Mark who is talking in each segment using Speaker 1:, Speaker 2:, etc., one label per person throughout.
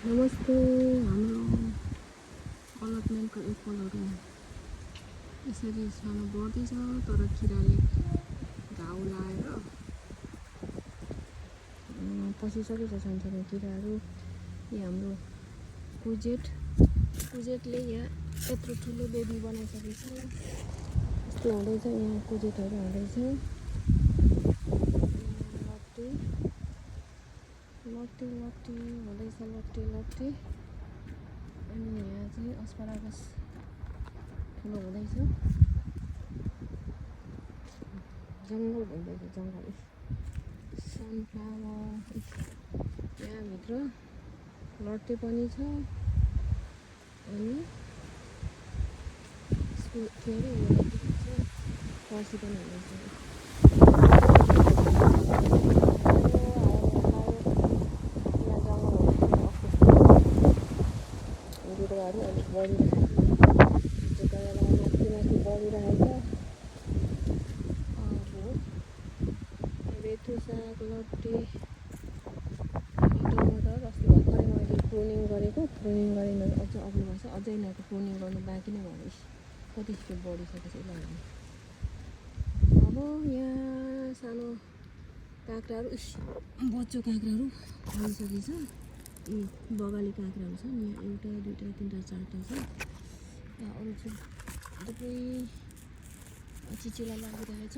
Speaker 1: नमस्ते। हाम्रो डेभलपमेन्टको एप्पलहरू यसरी सानो बढ्दैछ, तर किराले घाउ लाएर पसिसकेछ सानसानो किराहरू। यहाँ हाम्रो कुजेटले यहाँ यत्रो ठुलो बेबी बनाइसकेछ। यस्तो हुँदैछ, यहाँ कुजेटहरू हुँदैछ। लट्टी हुँदैछ, लट्टी। अनि यहाँ चाहिँ अस्परागस ठुलो हुँदैछ। जङ्गल हुँदैछ, जङ्गल। सनफ्लावर यहाँभित्र लट्टे पनि छ। अनि के अरे फर्सी पनि हुँदैछ। बिरुवाहरू अलिक बढिरहेको माथि बढिरहेको। अब बेथु साग, लट्टे, टमाटर अस्ति भर्खरै मैले प्रुनिङ गरेको। प्रुनिङ गरेन, अझ अग्नुपर्छ। अझै यिनीहरूको प्रुनिङ गर्नु बाँकी नै भयो। कति छिटो बढिसकेछ यसलाई। अब यहाँ सानो काँक्राहरू, बच्चो काँक्राहरू फलिसकेछ। यी बगाली काँक्राहरू छन्। यहाँ एउटा, दुईवटा, तिनवटा, चारवटा छ। यहाँ अरू चाहिँ थुप्रै चिचिला लागिरहेछ।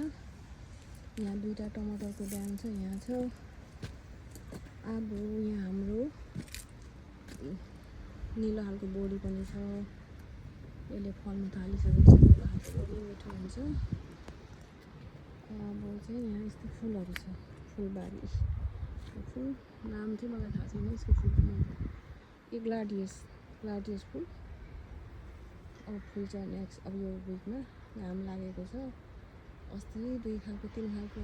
Speaker 1: यहाँ दुईवटा टमाटरको ड्याम छ, यहाँ छ। अब यहाँ हाम्रो निलो खालको बोडी पनि छ। यसले फल्नु थालिसकेको छ। निलो खालको बोडी मिठो हुन्छ। अब चाहिँ यहाँ यस्तो फुलहरू छ, फुलबारी। फुल नाम चाहिँ मलाई थाहा छैन यसको फुलको नाम। यो ग्लाडियस फुल। अब फुल्छ नेक्स्ट, अब यो विकमा घाम लागेको छ। अस्ति 2 खालको 3 खालको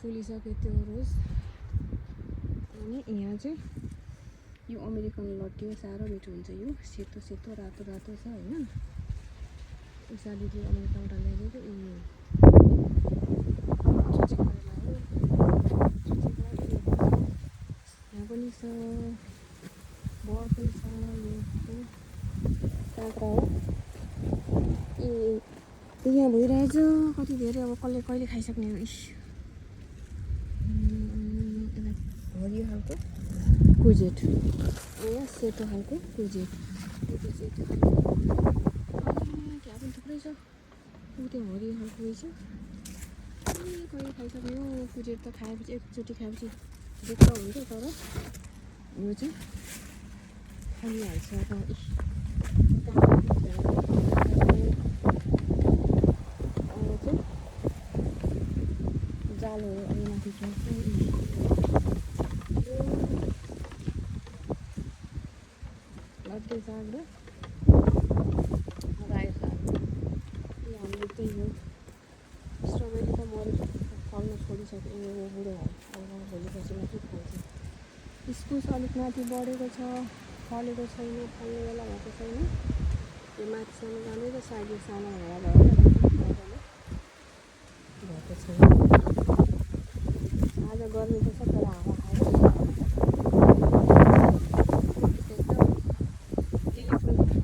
Speaker 1: फुलिसक्यो त्यो रोज। अनि यहाँ चाहिँ यो अमेरिकन लट्टी हो, साह्रो मिठो हुन्छ। यो सेतो रातो छ होइन। उषादीले अमेरिकाबाट ल्याइदिएको। यहाँ पनि छ, बर्फी छ। यो काँक्रा हो। यहाँ भइरहेछ कति धेरै। अब कहिले खाइसक्ने हो। हरियो खालको कुजेट, यहाँ सेतो खालको कुजेट। त्यहाँ पनि थुप्रै छ। त्यो हरियो खालको रहेछ। कहिले खाइसक्ने हो। कुजेट त खाएपछि, एकचोटि खाएपछि दुःख हुन्छ, तर यो चाहिँ फलिहाल्छ। जालहरू अलि माथि छ। लट्टे साग र रायो साग। यो हाम्रो त्यही हो। स्ट्रबेरी त फल्न छोडिसक्यो। यो बुढो भयो। अब भोलि पर्सि मात्रै फल्छ। इस्कुस अलिक माथि बढेको छ, फलेको छैन, फल्ने बेला भएको छैन। यो माथिसम्म जाँदैछ। सायद यो सानो हावा भएर भएको छैन। आज गर्मी त छ, तर हावा खाएर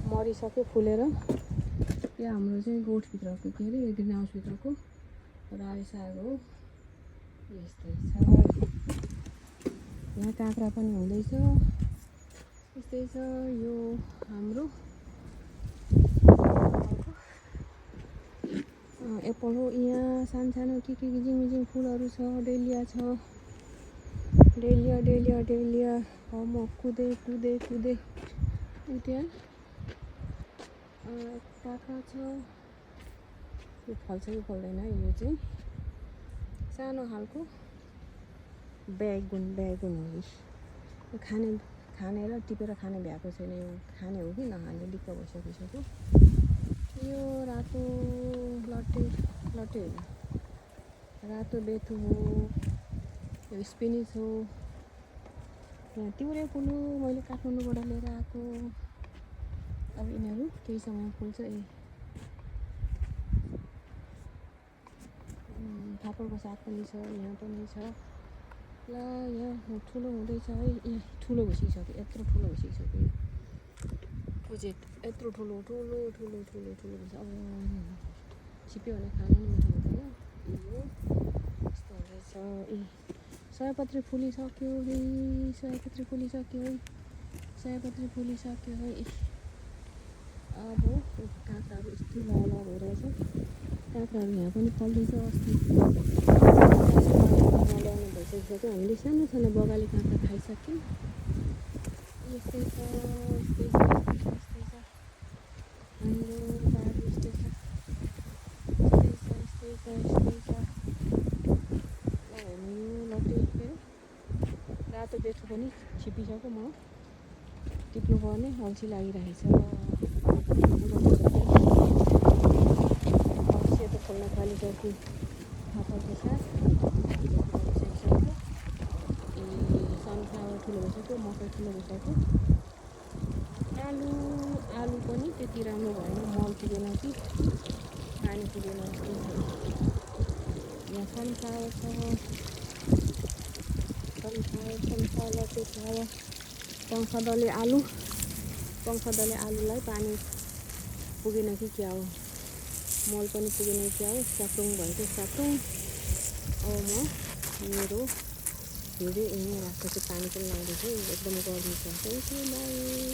Speaker 1: मरिसक्यो फुलेर। यो हाम्रो चाहिँ गोठभित्रको, के अरे ग्रिन हाउसभित्रको रायो साग हो। यस्तै छ। यहाँ काँक्रा पनि हुँदैछ। यस्तै छ। यो हाम्रो एप्पल हो। यहाँ सानो के गिजिङ फुलहरू छ। डेलिया छ। डेलिया। म कुदे त्यहाँ काँक्रा छ। यो फल्छ कि फल्दैन। यो चाहिँ सानो खालको बैगुन हो। यो खाने र टिपेर खाने भ्याएको छैन। यो खाने हो कि नखाने दिक्क भइसकिसक्यो। यो रातो लट्टे होइन, रातो बेथु हो। यो स्पिनिच हो। यहाँ तिउरे फुल मैले काठमाडौँबाट लिएर आएको। अब यिनीहरू केही समय फुल्छ। फापरको साग पनि छ, यहाँ पनि छ। ल यहाँ ठुलो हुँदैछ है। यहाँ ठुलो भइसकिसक्यो, यत्रो ठुलो भइसकिसक्यो। प्रोजेक्ट यत्रो ठुलो ठुलो ठुलो ठुलो ठुलो भन्छ। अब छिप्यो भने खानु नि मिठो हुँदैन। यो यस्तो हुँदैछ। सयपत्री फुलिसक्यो है, सयपत्री फुलिसक्यो है, सयपत्री फुलिसक्यो है। अब काँक्राहरू यस्तो लाल भइरहेछ। काँक्राहरू यहाँ पनि फल्दैछ। अस्ति ल्याउनु भइसकिसक्यो। हामीले सानो सानो बगाले काँक्रा खाइसक्यौँ। यस्तै छ, यस्तै छ, यस्तै छ हाम्रो बारी। यस्तै छ, यस्तै छ, यस्तै छ, यस्तै छ। ल हेर्नु यो लट्टे के अरे रातो बेथो पनि छिपिसक्यो। म टिप्नुपर्ने अल्छी लागिरहेछ। सेतो खोल्न थालिसक्यो। फापरको साथ भइसकिसक्यो। सनफ्लावर ठुलो भइसक्यो, मकै ठुलो भइसक्यो। आलु पनि त्यति राम्रो भएन। मल पुगेन कि पानी पुगेन जस्तो छ। यहाँ सनफ्लावर छ, सनफ्लावर चाहिँ छ। पङ्खदले आलुलाई पानी पुगेन कि क्या हो, मल पनि पुगेन कि क्या हो, स्याटुङ भएको स्याटुङ। अब म मेरो भिडियो यहीँ राख्छु। पानी पनि लाउँदैछु, एकदम गर्मी छ। Thank you, by.